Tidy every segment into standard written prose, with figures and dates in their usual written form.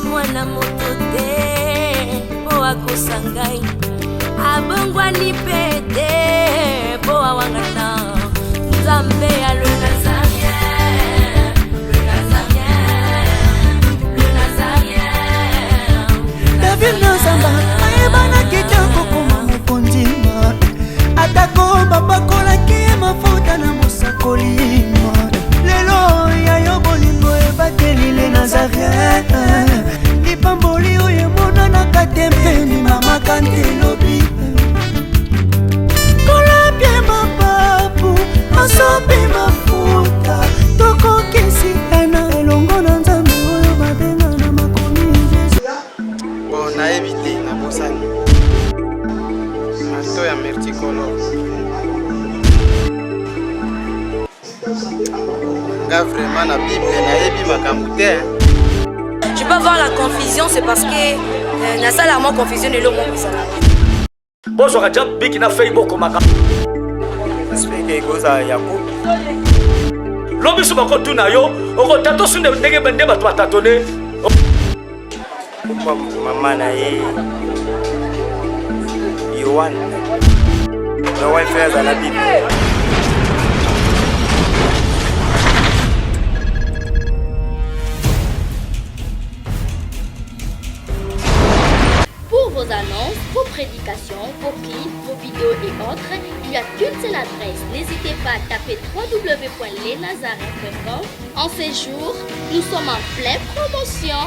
mwana moto te mpo akosa ngai abongwani mpe te mpo awangana nzambe ya le Nazarien, le Nazarien, le Nazarien. David Nazamba ayebanaki te kokoma mokonzi atako bapakolaki ye mafuta na mosakoli. Lelo ya yo bolingo ebateli le Nazarien, lipamboli oyo emonanaka te mpe ndimamaka nte lobi kolapie mapapu asopi mafuta tokokisi ena elongo na Nzambe oyo babenga na makomi Jesu. Bon, nayebi te, nabosani. Manteau ya multicolore. Nga vraiment na Bible nayebi makambo te. Hein. Je peux avoir la confusion, c'est parce que nasala mwa confusion lelo moko ezalaka. Bozwaka ja biki na fei bokomaka. Speke ekozala Yakob. Lobi so bakotuna yo okotato su ndenge nde bato batatone. Komba mama na ye Yohane. Yohane mpe azala Bible. Pour vos annonces, vos prédications, vos clips, vos vidéos et autres, il n'y a qu'une seule adresse. N'hésitez pas à taper www.lesnazarens.com. En ces jours, nous sommes en pleine promotion.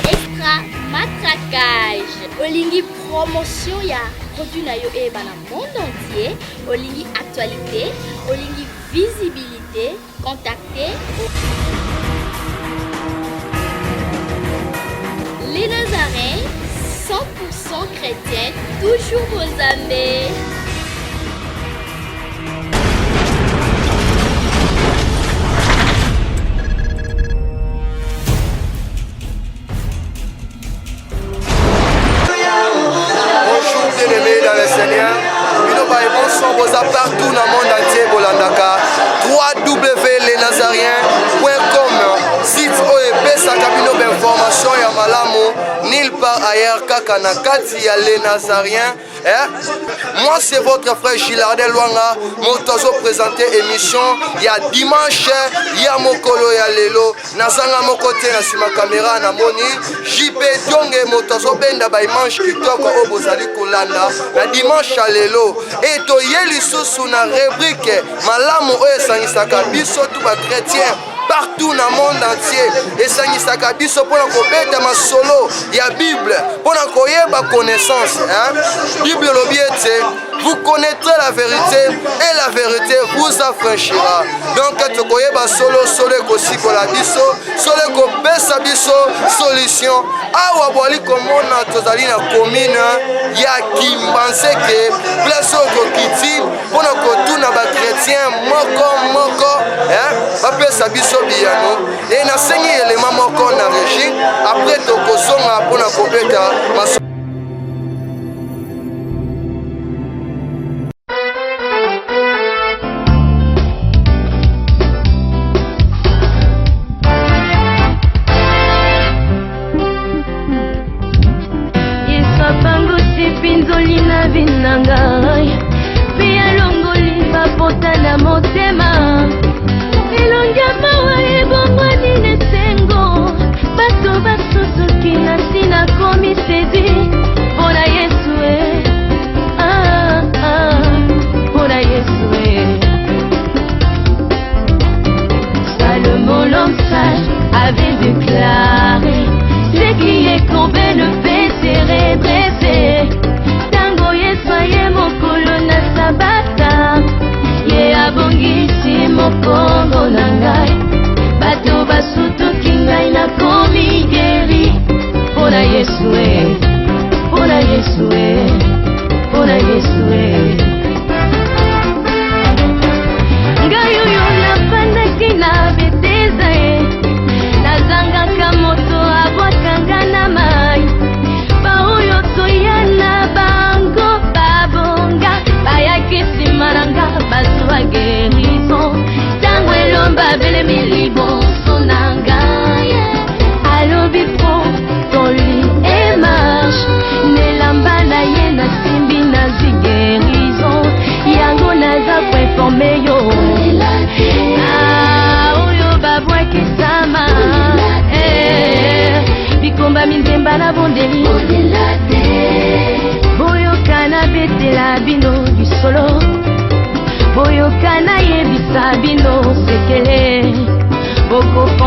Extra matraquage. Olingi promotion ya produit na yo eyebana monde entier. Olingi actualité, olingi visibilité, contactez Les Nazaréens, 100% chrétiens, toujours vos amis. Bonjour bien-aimés dans le Seigneur. Bino baye bonso boza partout na monde entier bolandaka www.lesnazariens.com, site oyo epesaka bino bainformation ya malamu nulle part ailleurs, kaka na kati ya Les Nazariens. Eh? Moi, c'est votre frère Gilardel Luanga, moto azo présenter émission ya dimanche ya mokolo ya lelo. Nazanga moko te na nsima kamera, namoni JP Dionge, moto azobenda baimage kitoko oyo bozali kolanda na dimanche ya lelo. E toye lisusu na rubrique malamu oyo esangisaka biso tu bachrétien partout na monde entier, esangisaka biso mpona kobeta masolo ya Bible, mpona koyeba connaissance, hein? Bible elobi ete vous connaîtrez la vérité et la vérité vous affranchira. Donc tokoyeba solo, solo ekosikola biso, solo ekopesa biso solution. Awa bwali komona tozali na commune ya Kimbanseke, place oyo tokiti mpona kotuna bachrétien moko moko, eh, bapesa biso biyano. E nasengi elema moko na régie, après tokozonga mpona kobeta maso. Yesu apangusi mpinzoli na vie na ngai mpe alongoli bapota na motema. Elongi ya mawa ebongwani na esengo. Bato basusuki na ntina komi séduit.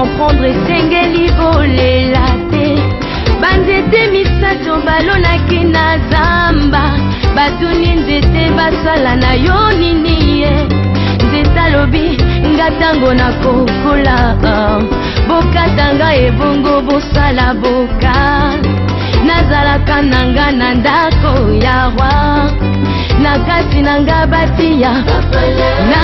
Bocomprendre esengeli bolela te. Banzete misato balonaki na zamba, batuni nzete basala na yo nini ye? Nzete alobi nga ntango nakokola, bokata nga ebongo bosala boka. Nazalaka na nga na ndako ya roi, na kati na nga batia na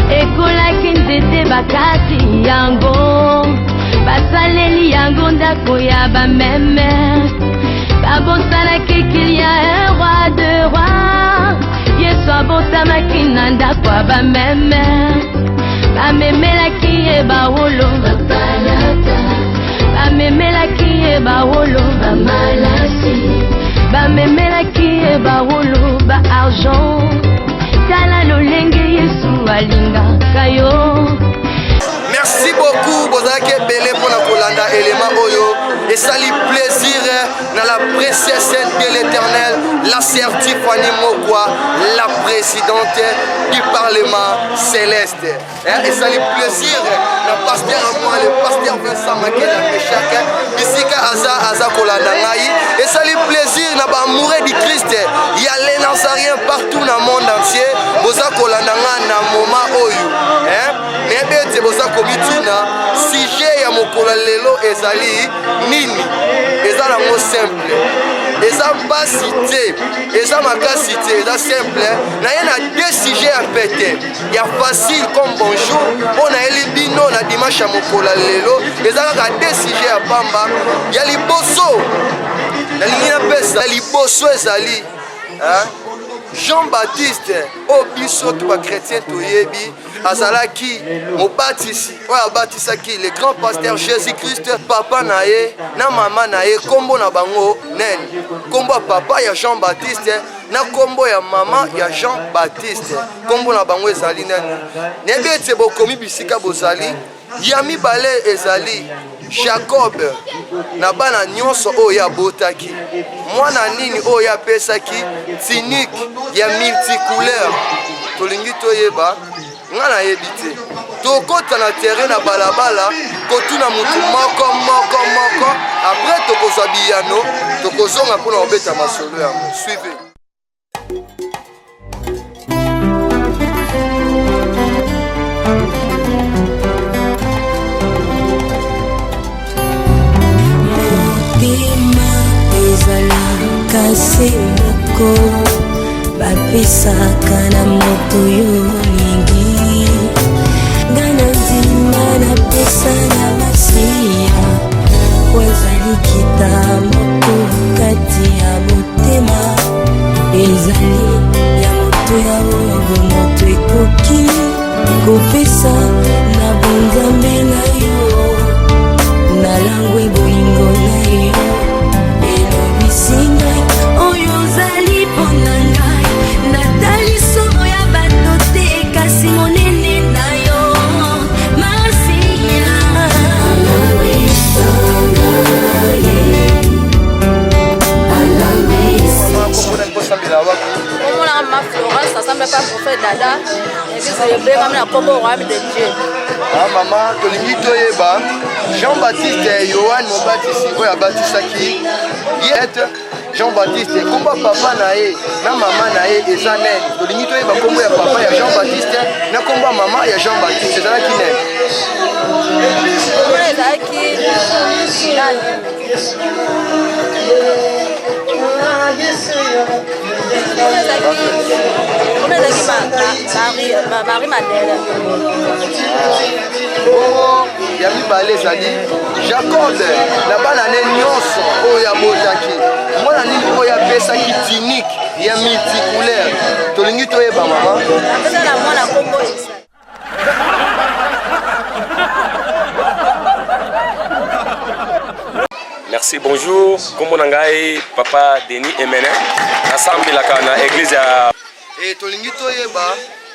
ekolaki nzete bakati yango, basaleli yango ndako ya bameme. Babosanaki qu'il y a un roi de roi. Yesu abotamaki na ndako ya bameme, bamemelaki ye bawolo, bamemelaki ye bawolo, bamemelaki ye bawolo ba argent. Tala lolenge Yesu alingaka yo. Merci beaucoup, bozalaki ebele mpona kolanda elema oyo esali plaisir na la princesse de l'éternel, la sœur Tiffany Mokwa, la présidente du parlement céleste. Esali plaisir na pasteur moi, le pasteur Vincent Makela Meshak, bisika aza aza kolanda ngai. Esali plaisir na baamoureux du Christ ya les Nazaréens partout na monde entier, boza kolanda ngai na moment oyo. Nayebi ete boza komituna sujet ya mokolo lelo ezali nini. Eza nango simple, eza mpasi te, eza makasi te, eza simple. Naye na deux sujets ya pete, ya facile comme bonjour, mpo nayeli bino na dimanche ya mokolo lelo. Eza kaka deux sujets ya pamba. Ya liboso nalingi napesa, ya liboso ezali Jean-Baptiste oyo biso to bachrétien toyebi, azalaki mobatisi oyo abatisaki le grand pasteur Jésus-Christ. Papa na ye na mama na ye, kombo na bango nene? Kombo ya papa ya Jean-Baptiste na kombo ya mama ya Jean-Baptiste, kombo na bango ezali nani? Nayebi ete bokomi bisika bozali. Ya mibale ezali Jacob na bana nyonso oyo abotaki, mwana nini oyo apesaki tunique ya multicouleur? Tolingi toyeba, nga nayebi te. Tokota na terrain na balabala kotuna mutu moko moko moko, après tokozwa biyano, tokozonga mpona kobeta masolo yango. Suivez. Motema ezalaka se moko, bapesaka na moto yo olingi. Nga na ndima napesa na masiya, po ezali kita moko kati ya motema, ezali ya moto ya oyo moto ekoki kopesa na bonzambe na yo. Nalangwe bolingo na yo, elobisi ngai oyo ozali mpo na ngai. Natali solo ya bato te, kasi monene na yo, Masiya. Omona ma Florence asambela pa prophète Dada, église ebengami na kombo Royaume de Dieu. Ah, mama, tolingi toyeba Jean-Baptiste Yohane mobatisi oyo abatisaki ye, Jean-Baptiste, kombo papa na ye na mama na ye eza nene? Tolingi toyeba kombo ya papa ya Jean-Baptiste na kombo ya mama ya Jean-Baptiste ezalaki nene? Kombo ezalaki nani? Kombo ezalaki Marie Madeleine. Bongo ya mibale ezali Jacob na bana ne nyonso oyo abotaki, mwana nini oyo apesaki tunique ya multicouleur? Tolingi toyeba, mama. Apesa na mwana kombo Esa. Merci, bonjour. Kombo na ngai Papa Denis Emene. Nasambelaka na église ya E tolingi toyeba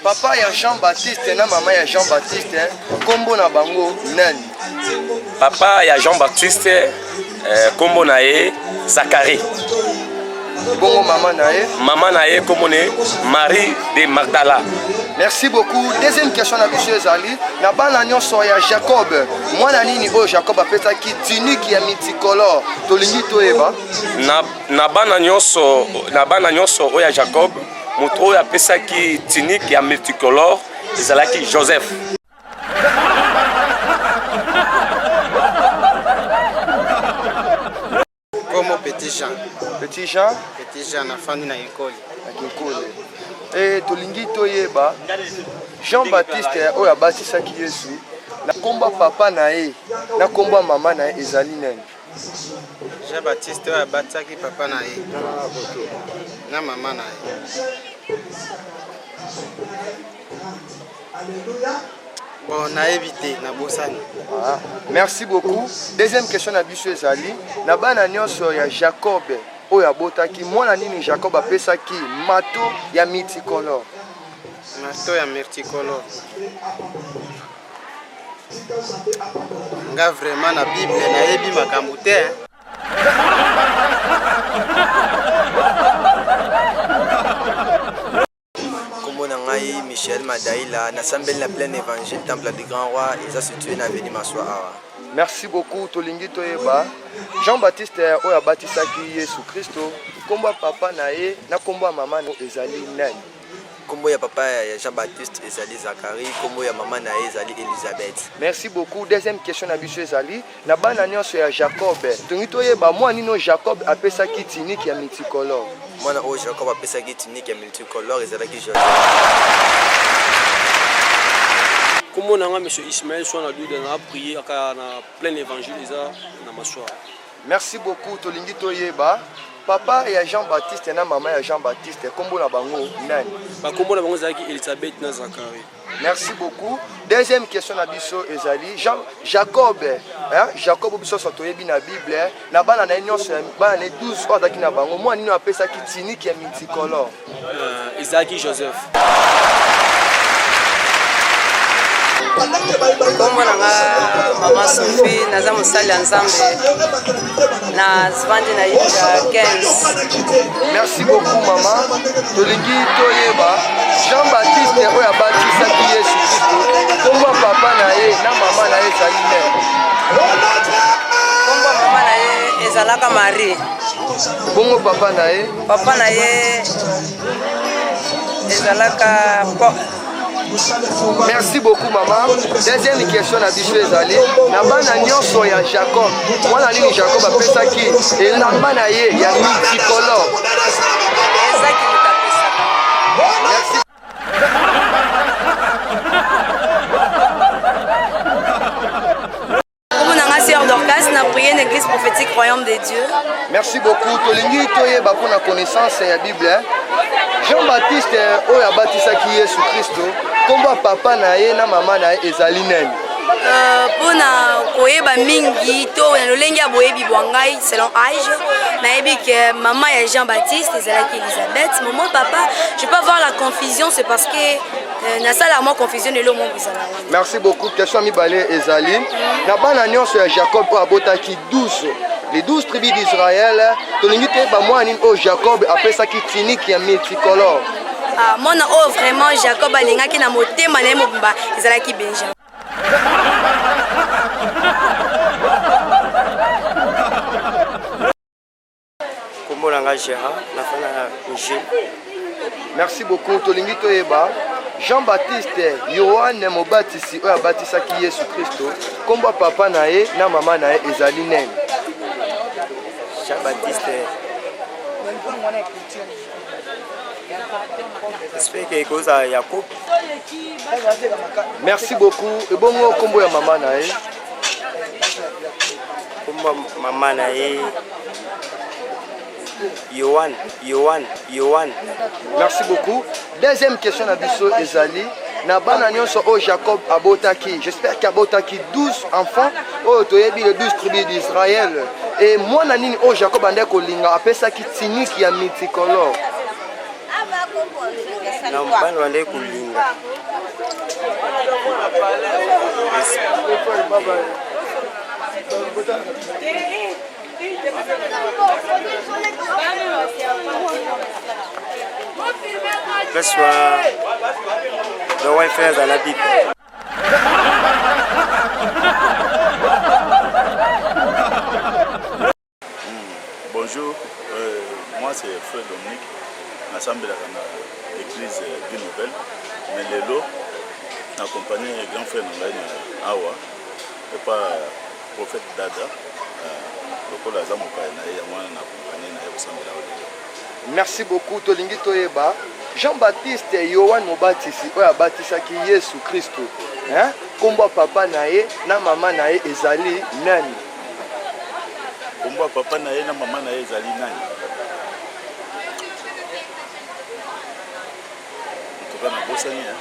papa ya Jean-Baptiste na mama ya Jean-Baptiste, kombo na bango nani? Papa ya Jean-Baptiste, kombo na ye Zacharie. Bongo mama na ye? Mama na ye kombo ne Marie de Magdala. Merci beaucoup. Deuxième question na biso ezali na bana nyonso ya Jacob. Mwana nini oyo Jacob apesaki tunique ya multicolore? Tolingi toyeba. Na, na bana nyonso na bana nyonso oyo ya Jacob, moto oyo apesaki tunique ya multicolore ezalaki Joseph. Komo Petit Jean. Petit Jean? Petit Jean nafandi na Kinkole. Na Kinkole. Eh, tolingi toyeba Jean Baptiste oyo abatisaki Yesu na kombo papa na ye na kombo mama na ye ezali nani? Jean Baptiste oyo abatisaki papa na ye na mama na ye. Bon, nayebi te, nabosani. Ah, merci beaucoup. Deuxième question na biso ezali na bana nyonso ya Jacob oyo abotaki mwana nini Jacob apesaki mato ya multicolore? Mato ya multicolore. Nga vraiment na Bible nayebi makambo te. Kombo na ngai Michel Madaila, nasambeli na plein évangile temple du grand roi, eza situé na avenue Maswa awa. Merci beaucoup, tolingi toyeba Jean-Baptiste oyo abatisaki Yesu Kristo, kombo ya papa na ye na kombo ya mama ezali nani? Kombo ya papa ya Jean-Baptiste ezali Zacharie, kombo ya mama na ye ezali Elisabeth. Merci beaucoup. Deuxième question na biso ezali na bana nyonso ya Jacob, tolingi toyeba mwana nini oyo Jacob apesaki tunique ya multicolore. Mwana oyo Jacob apesaki tunique ya multicolore ezalaki Joseph. Kombo na nga monsieur Ismaël Swana Duda na prier aka na plein évangile eza na maswa. Merci beaucoup tolingi toyeba papa ya Jean Baptiste na mama ya Jean Baptiste kombo na bango nani? Ba kombo na bango ezalaki Elisabeth na Zacharie. Merci beaucoup. Deuxième question na biso ezali Jean Jacob, hein? Jacob biso so toyebi na Bible, na bana na ye nyonso bana na ye 12 oyo azalaki na bango, mwana nini apesaki tunique ya multicolore? Euh, ezalaki Joseph. Kombo na nga mama Sophie, naza mosali ya Nzambe navandi na Yuda 15. Merci beaucoup mama. Tolingi toyeba Jean Baptiste oyo abatisaki Yesu Kristo, kombo ya papa na ye na mama na ye ezali nani? Kombo ya mama na ye ezalaka Marie. Bongo papa na ye? Papa na ye ezalaka Merci beaucoup maman. Deuxième question na biso ezali na bana nyonso ya Jacob. Mwana nini Jacob apesaki elamba na ye ya multicolore? Ezaki moto apesaka. Merci. Kombo na nga Sœur Dorcas, na prier na église prophétique Royaume de Dieu. Merci beaucoup. Tolingi toyeba mpo na connaissance ya Bible. Hein? Jean-Baptiste eh, oyo abatisaki Yesu Kristo, kombo ya papa na ye na mama na ye ezali nani? Euh, mpo na koyeba mingi to na lolenge ya boyebi bwa ngai selon age nayebi ke mama ya jean baptiste ezalaki elisabeth momo papa je peux avoir la confusion c'est parce que euh, nasalaka mwa confusion lelo moko ezala wana Merci beaucoup. Question mibale ezali na bana nyonso ya Jacob oyo abotaki 12 les 12 tribus d'Israël tolingi toyeba mwana nini oyo Jacob apesaki tunique ya multicolore. Ah, mwana oyo vraiment Jacob alingaki na motema na ye mobimba ezalaki Benjamin. Kombo na nga Gérard, nafanda na Nge. Merci beaucoup. Tolingi toyeba Jean-Baptiste Yohane Mobatisi oyo abatisaki Yesu Kristo, kombo ya papa na ye na mama na ye ezali nani? Jean-Baptiste J'espère que ekozala Yakob. Merci beaucoup. Ebongo kombo ya mama na ye? Kombo mama na ye Yohan, Yohan, Yohan. Merci beaucoup. Deuxième question na biso ezali na bana nyonso oyo Jacob abotaki. J'espère qu'abotaki 12 enfants oyo toyebi les 12 tribus d'Israël. Et mwana nini oyo Jacob andaki kolinga apesaki tunique ya multicolore? Na bana bandaki kolinga. place wana donc wifi azala bible. Bonjour, euh, moi c'est Frère Dominique, nasambelaka na église Vie Nouvelle, mais lelo na accompagné grand frère na ngai na awa epa prophète Dada euh, lokola aza mopaya na ye yango wana na accompagné na ye kosambela awa lelo. Merci beaucoup tolingi toyeba Jean Baptiste Yoane Mobatisi oyo abatisaki Yesu Kristo hein? Kombo ya papa na ye na mama na ye ezali nani? Kombo ya papa na ye na mama na ye ezali nani? En tout cas nabosani hein.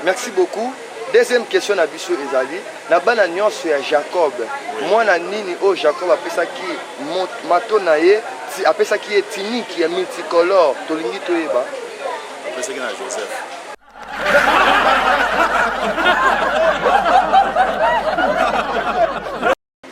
Merci beaucoup. Deuxième question na biso ezali na bana nyonso ya Jacob oui. Mwana nini oyo Jacob apesaki mato na ye apesaki ye tunique ya multicolore tolingi toyeba. Apesaki na Joseph.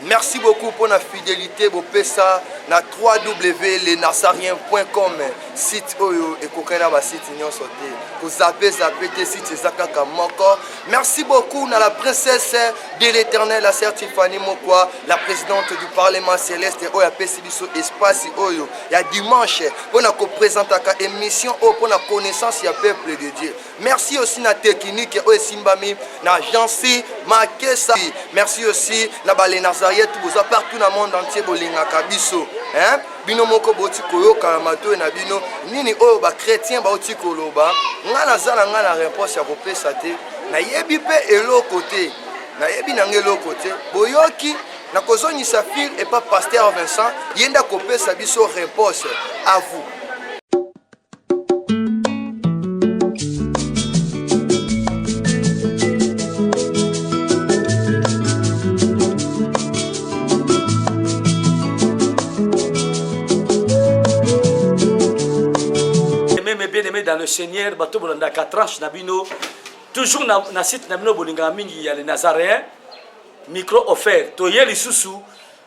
Merci beaucoup pour la fidélité bopesa na www.lenasarien.com site oyo ekokani na basite nyonso te kozape zape te site eza kaka moko merci beaucoup na la princesse de l'éternel la sœur Tiffany Mokwa la présidente du parlement céleste oyo apesi biso espace oyo ya dimanche mpo na kopresentaka émission oyo mpo na connaissance ya peuple de Dieu Merci aussi na technique oyo esimbami na Jancy Makesa. Merci aussi na ba les Nazariens tout boza partout na monde entier bolingaka biso. Hein? Bino moko boti koyoka na matoyi na bino nini oyo ba chrétiens bauti koloba. Nga naza na nga na réponse ya kopesa te. Nayebi pe eloko te. Nayebi na nga eloko te. Boyoki nakozongisa fil epa pasteur Vincent ye nde akopesa biso réponse à vous. Mes bien-aimés dans le Seigneur, bato bolandaka tranche na bino toujours na, na site na bino bolingaka mingi ya les Nazaréens micro offert toye lisusu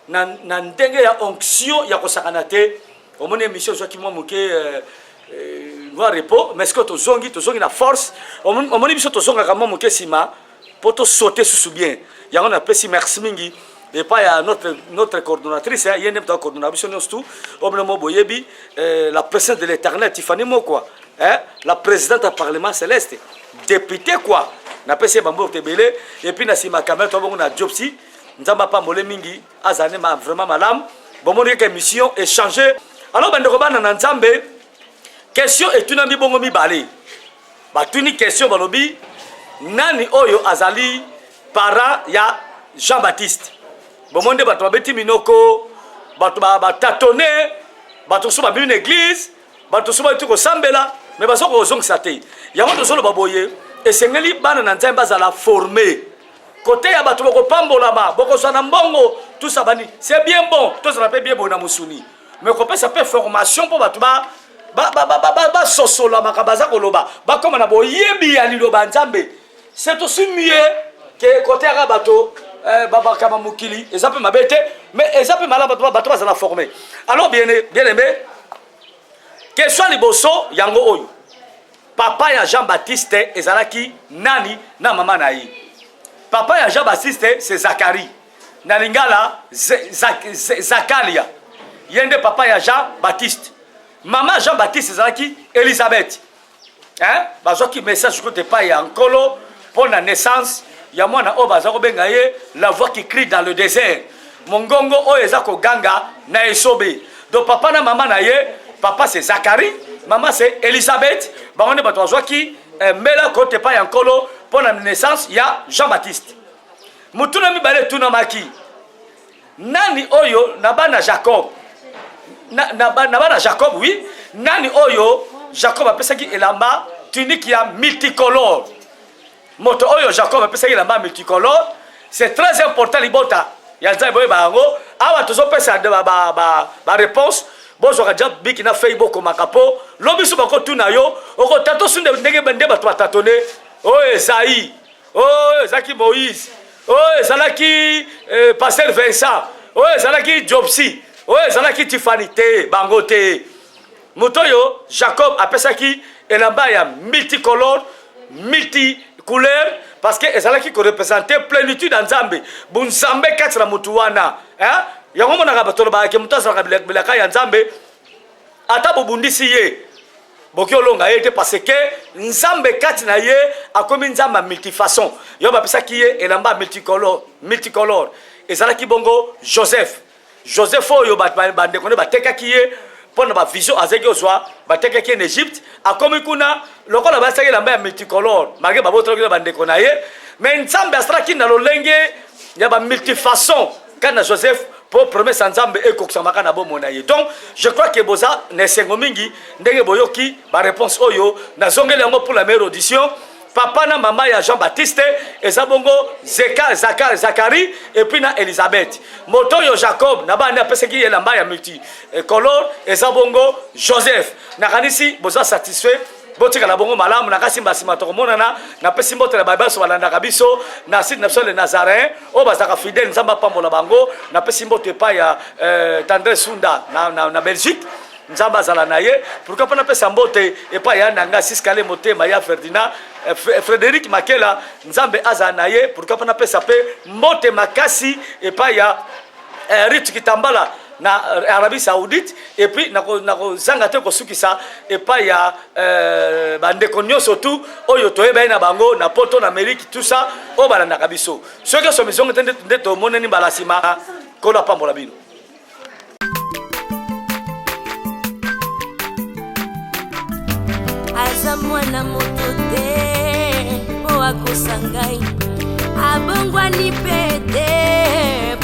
na, na ndenge ya onction ya kosakana te omoni émission ezwaki mwa moke euh, euh, mwa repos mais sikoyo tozongi tozongi na force omoni biso tozongaka mwa moke nsima mpo tosaute susu bien yango napesi merci mingi epai ya notre, notre coordonnatrice ye nde moto acoordonna biso nyonso tu oyo bino mo boyebi euh, la présence de l'éternel tifani mokwa eh, la présidente ya parlement céleste député quoi napesi ye bambote ebele epuis na nsima kamera tobongo na jobsi nzambe apambole mingi azala nde vraiment malamu bomoni kaka émission échange alors bandeko bana na nzambe question etunami bongo mibale batuni question balobi nani oyo azali parent ya jean baptiste bomoni nde bato babeti minoko bato batatone bato mosusu babimi na eglise bato mosusu bauti kosambela me baza kozongisa te yango tozoloba boye esengeli bana na nzambe bazala forme kote ya bato bokopambolama bokozwa na mbongo tout ça bani c'est bien bon tozala mpe bien boye na mosuni mais kopesa mpe formation mpo bato basosola makambo baza koloba bakóma na boyebi ya liloba ya nzambe c'est aussi mieux ke kote yaka bato eh, babakama mokili eza mpe mabe te mais eza mpe malamu bato bazala forme alors bien, bien aimé question liboso yango oyo Papa ya Jean Baptiste ezalaki nani na mama na ye? Papa ya Jean Baptiste c'est Zacharie. Na lingala Zakaria. Ye nde papa ya Jean Baptiste. Mama Jean Baptiste ezalaki Elisabeth. Hein? Bazwaki message kote epai ya Nkolo mpo na naissance ya mwana oyo baza kobenga ye la voix qui crie dans le désert. Mongongo oyo eza koganga na esobe. Donc papa na mama na ye, papa c'est Zacharie, mama c'est Elisabeth. Bango nde bato bazwaki eh, mbela kote epai ya Nkolo mpo na naissance ya Jean-Baptiste. Motuna mibale etunamaki nani oyo na bana Jacob na, na, na bana Jacob oui, nani oyo Jacob apesaki elamba tunique ya multicolore Moto oyo Jacob apesaki elamba multicolore, c'est très important libota ya Nzambe boyeba yango. Awa tozopesa ba, ba, ba, ba réponse bozwaka ja biki na feuille bokomaka mpo lobi so bakotuna yo okotata osu ndenge nde bato batatone oyo Esaïe oyo ezalaki Moïse oyo ezalaki eh, pasteur Vincent oyo ezalaki Jobsi oyo ezalaki Tiffany te bango te moto oyo Jacob apesaki elamba ya multicolore, multicouleur, parce que ezalaki korepresente plénitude ya Nzambe, bonzambe kati na motu wana, hein? Yango monaka bato lobaka ke moto azalaka bilaka ya Nzambe, ata bobundisi ye boki olonga ye te, parce que Nzambe kati na ye akomi Nzambe ya multifaçon. Yo bapesaki ye elamba ya multicolore, multicolore ezalaki bongo Joseph. Joseph oyo bandeko nde batekaki ye mpo na bavision azalaki kozwa, batekaki ye na Egypte. Akomi kuna lokola basaki elamba ya multicolore, malgré babotolaki na bandeko na ye, mais Nzambe asalaki na lolenge ya bamultifaçon kati na Joseph mpo promesse ya Nzambe ekokisamaka na bomoi na ye. Donc je crois que boza na esengo mingi ndenge boyoki baréponse oyo. Nazongeli yango pour la meilleure audition. Papa na mama ya Jean Baptiste eza bongo Zeka, Zaka, Zakari et puis na Elizabeth. Moto oyo Jacob na bana apesaki ye elamba ya multicolore eza bongo Joseph. Nakanisi boza satisfait, botikala bongo malamu. Nakasi mbasima tokomonana. Napesi mbote na babanso balandaka biso na site na biso Le Nazarin, oyo bazalaka fidèle, Nzambe apambola bango. Napesi mbote epai ya Tendre Sunda na Belgique, Nzambe azala na ye. Pourquoi mpo napesa mbote epai ya nanga Siskale Motema ya Ferdinand, Frédéric Makela, Nzambe azala na ye. Pourquoi mpo napesa mpe mbote makasi epai ya Rit Kitambala na Arabie Saoudite. Et puis nakozanga te kosukisa epai ya bandeko nyonso tu oyo toyeba ye na bango na Poto, na Amérique, tout ça, oyo balandaka biso. Soki nyonso mizongo te nde tomoneni mbala nsima. Nkolo apambola bino. Aza mwana moto te mpo akosa ngai, abongwani mpe te.